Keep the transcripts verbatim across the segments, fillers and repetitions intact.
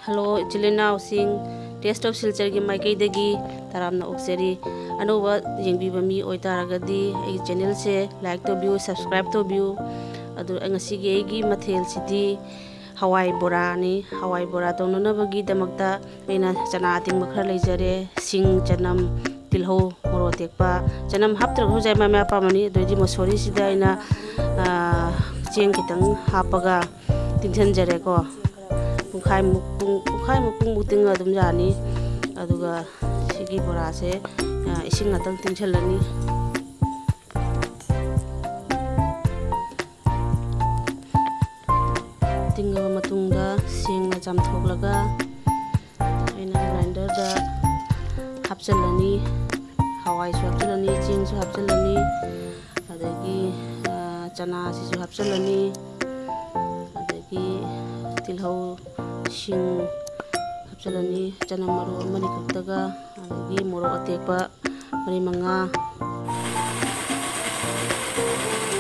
Hello ꯏꯆꯤꯜ ꯏꯅꯥꯎꯁꯤꯡ, Taste of Silchar ꯒꯤ ꯃꯥꯏꯀꯩꯗꯒꯤ ꯇꯔꯥꯝꯅ ꯑꯣꯛꯆꯔꯤ꯫ ꯑꯅꯧꯕ ꯌꯦꯡꯕꯤꯕ ꯃꯤ ꯑꯣꯏꯇꯥꯔꯒꯗꯤ ꯑꯩꯒꯤ channel ꯁꯦ like ꯇꯧꯕꯤꯌꯨ, subscribe ꯇꯧꯕꯤꯌꯨ꯫ ꯑꯗꯨ ꯉꯁꯤꯒꯤ ꯑꯩꯒꯤ ꯃꯊꯦꯜꯁꯤꯗꯤ ꯍꯋꯥꯏ ꯕꯣꯔꯥꯅꯤ꯫ ꯍꯋꯥꯏ ꯕꯣꯔꯥ ꯇꯧꯅꯅꯕꯒꯤꯗꯃꯛꯇ ꯑꯩꯅ ꯆꯅꯥ ꯑꯇꯤꯡꯕ ꯈꯔ ꯂꯩꯖꯔꯦ, ꯁꯤꯡ, ꯆꯅꯝ, ꯇꯤꯜꯍꯧ, ꯃꯣꯔꯣꯛ ꯑꯇꯦꯛꯄ, ꯆꯅꯝ ꯍꯥꯞꯇ꯭ꯔꯒꯁꯨ ꯌꯥꯏ, ꯃꯥꯏ ꯃꯥꯏ ꯑꯄꯥꯝꯕꯅꯤ꯫ ꯑꯗꯩꯗꯤ ꯃꯁꯣꯔꯤꯁꯤꯗ ꯑꯩꯅ, ꯑꯥ, ꯆꯦꯡ ꯈꯤꯇꯪ ꯍꯥꯞꯄꯒ ꯇꯤꯡꯁꯤꯟꯖꯔꯦꯀꯣ꯫ ꯄꯨꯡꯈꯥꯏꯃꯨꯛ, ꯄꯨꯡ, ꯄꯨꯡꯈꯥꯏꯃꯨꯛ, ꯄꯨꯡꯃꯨꯛ ꯇꯤꯡꯉ ꯑꯗꯨꯝ ꯌꯥꯅꯤ꯫ ꯑꯗꯨꯒ ꯁꯤꯒꯤ ꯕꯣꯔꯥꯁꯦ, ꯑꯥ, ꯏꯁꯤꯡ ꯉꯥꯛꯇꯪ ꯇꯤꯡꯁꯤꯜꯂꯅꯤ꯫ ꯇꯤꯡꯉꯕ ꯃꯇꯨꯡꯗ ꯁꯦꯡꯅ ꯆꯥꯝꯊꯣꯛꯂꯒ ꯑꯩꯅ grinder ꯗ ꯍꯥꯞꯆꯤꯜꯂꯅꯤ꯫ ꯍꯋꯥꯏꯁꯨ ꯍꯥꯞꯆꯤꯜꯂꯅꯤ, ꯆꯦꯡꯁꯨ ꯍꯥꯞꯆꯤꯜꯂꯅꯤ, ꯑꯗꯒꯤ, ꯑ, ꯆꯅꯥꯁꯤꯁꯨ ꯍꯥꯞꯆꯤꯜꯂꯅꯤ, ꯑꯗꯒꯤ ꯇꯤꯜꯍꯧ, ꯁꯤꯡ ꯍꯥꯞꯆꯤꯜꯂꯅꯤ, ꯆꯅꯝ ꯃꯔꯨ ꯑꯃꯅꯤ ꯈꯛꯇꯒ, ꯑꯗꯒꯤ ꯃꯣꯔꯣꯛ ꯑꯇꯦꯛꯄ ꯃꯔꯤ ꯃꯉꯥ꯫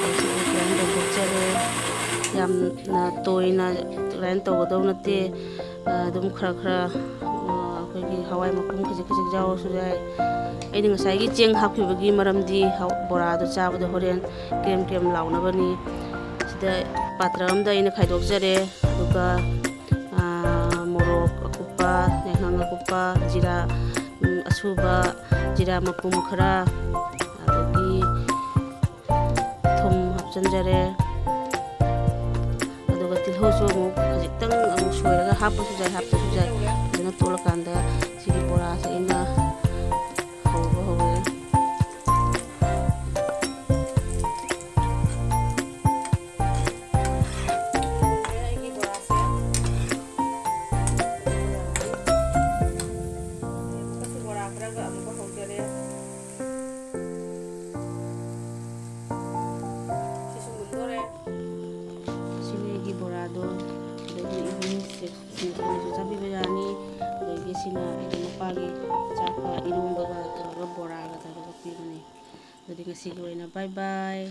ꯑꯩꯁꯤꯗ grind ꯇꯧꯊꯣꯛꯆꯔꯦ꯫ ꯌꯥꯝꯅ ꯇꯣꯏꯅ grind ꯇꯧꯒꯗꯧ ꯅꯠꯇꯦ꯫ ꯑꯗꯨꯝ ꯈꯔ ꯈꯔ, ꯑꯩꯈꯣꯏꯒꯤ ꯍꯋꯥꯏ ꯃꯄꯨꯝ ꯈꯖꯤꯛ ꯈꯖꯤꯛ ꯌꯥꯎꯔꯁꯨ ꯌꯥꯏ꯫ ꯑꯩꯅ ꯉꯁꯥꯏꯒꯤ ꯆꯦꯡ ꯍꯥꯞꯈꯤꯕꯒꯤ ꯃꯔꯝꯗꯤ ꯍꯧ-, ꯕꯣꯔꯥꯗꯣ ꯆꯥꯕꯗ ꯍꯣꯔꯦꯟ ꯀ꯭ꯔꯦꯝ ꯀ꯭ꯔꯦꯝ ꯂꯥꯎꯅꯕꯅꯤ꯫ ꯁꯤꯗ ꯄꯥꯇ꯭ꯔ ꯑꯃꯗ ꯑꯩꯅ ꯈꯥꯏꯗꯣꯛꯆꯔꯦ꯫ ꯑꯗꯨꯒ, ꯃꯣꯔꯣꯛ ꯑꯀꯨꯞꯄ, ꯌꯥꯏꯉꯪ ꯑꯀꯨꯞꯄ, ꯖꯤꯔꯥ, ꯎꯝ, ꯑꯁꯨꯕ, ꯖꯤꯔꯥ ꯃꯄꯨꯝ ꯈꯔ, ꯑꯗꯒꯤ ꯊꯨꯝ ꯍꯥꯞꯆꯤꯟꯖꯔꯦ꯫ ꯑꯗꯨꯒ ꯇꯤꯜꯍꯧꯁꯨ ꯑꯃꯨꯛ ꯈꯖꯤꯛꯇꯪ ꯑꯃꯨꯛ ꯁꯣꯏꯔꯒ ꯍꯥꯞꯄꯁꯨ ꯌꯥꯏ, ꯍꯥꯞꯇ꯭ꯔꯁꯨ ꯌꯥꯏ꯫ ꯐꯖꯅ ꯇꯣꯠꯂꯀꯥꯟꯗ ꯁꯤꯒꯤ ꯕꯣꯔꯥꯁꯦ ꯑꯩꯅ ꯍꯧꯕ ꯍꯧꯔꯦ꯫ ꯑꯩꯒꯤ ꯕꯣꯔꯥꯁꯦ ꯕꯣꯔꯥ ꯈꯔꯒ ꯑꯃꯨꯛꯀ ꯍꯧꯖꯔꯦ꯫ ꯁꯤꯁꯨ ꯃꯨꯟꯗꯣꯔꯦ꯫ ꯁꯤꯅ ꯑꯩꯒꯤ ꯕꯣꯔꯥꯗꯣ, ꯑꯗꯒꯤ ꯏꯕꯨꯡꯁꯦ ꯁꯤꯡꯖꯨꯁꯨ ꯆꯥꯕꯤꯕ ꯌꯥꯅꯤ꯫ ꯑꯗꯒꯤ ꯁꯤꯅ ꯑꯩꯒꯤ ꯅꯨꯄꯥꯒꯤ ꯆꯥꯛꯀ ꯏꯔꯣꯝꯕꯒ ꯇꯧꯔꯒ ꯕꯣꯔꯥꯒ ꯇꯧꯔꯒ ꯄꯤꯕꯅꯤ꯫ ꯑꯗꯨꯗꯤ ꯉꯁꯤꯒꯤ ꯑꯣꯏꯅ bye bye꯫